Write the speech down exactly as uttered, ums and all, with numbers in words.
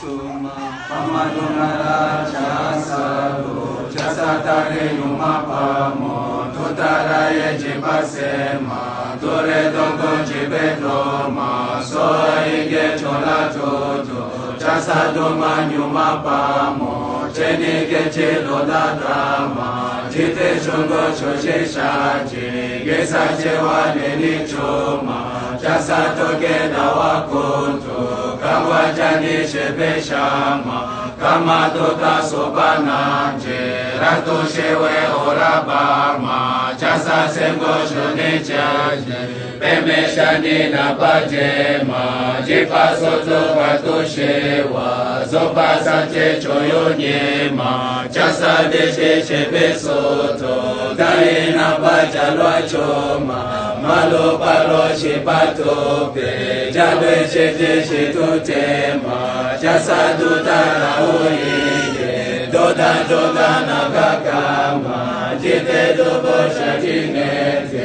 པདྨ་འབྱུང་གནས་ལ་ཕྱག་འཚལ་ལོ། ཕྱག་འཚལ་ཏཱ་རེ་ཡུམ་དཔལ་མོ། ཏུཏྟཱ་ར་ཡེ་འཇིགས་པ་སེལ་མ། ཏུ་རེ་བདུད་དཔུང་འཇིགས་པའི་གདོད་མ། གསོ་བ་ཡི་གེ་མཆོག་ལ་ཐུགས་གཏོགས། ཕྱག་འཚལ་གདོད་མ་མྱུར་མ་དཔལ་མོ། སྤྱན་ནི་སྐད་ཅིག་གློག་ལྟར་དག་མ། འཇིག་རྟེན་ཆོས་འཁོར་ཆོས་ཀྱི་ཞལ་གྱི། གེ་སར་བྱེ་བ་ལས་ནི་བྱུང་མ། ཕྱག་འཚལ་ཏོག་གེ་ཟླ་བ་ཀུན་ཏུ། གང་བ་བརྒྱ་ནི་བཞད་པའི་ཞགས་མ། ཀ་མ་ཏོག་ཏ་སོགས་པ་རྣམས་ཀྱིས། རབ་ཏུ་ཕྱེ་བའི་འོད་རབ་འབར་མ། ཕྱག་འཚལ་སེམས་དགུག་གཞོན་ནུའི་སྤྱན་གྱིས། པདྨའི་ཞལ་ནི་རྣམ་པར་བརྒྱན་མ། འཇིགས་པ་སོགས་རྫོགས་པར་དུ་ཞི་བ། རྫོགས་པ་སངས་རྒྱས་སྤྱོད་ཡུལ་ཉིད་མ། ཕྱག་འཚལ་བདེ་གཤེགས་བྱེད་པའི་ཚོགས་དང་། ཏཱ་ལའི་རྣམ་པར་རྒྱལ་བ་མཆོག་མ། མ་ལུས་པ་ལ་ཞི་བ་ཐོབ་པའི། རྒྱལ་བའི་སྲས་ཀྱི་ཞལ་དུ་བསྟན་མ། ཕྱག་འཚལ་ཏུཏྟཱ་ར་ཧཱུྃ་ཡི་གེས། གདོད་དང་འགྲོ་དང་ནམ་མཁའ་གང་མ། འཇིག་རྟེན་གདུལ་བྱ་ཞལ་གྱིས་བསྔོས་ཏེ།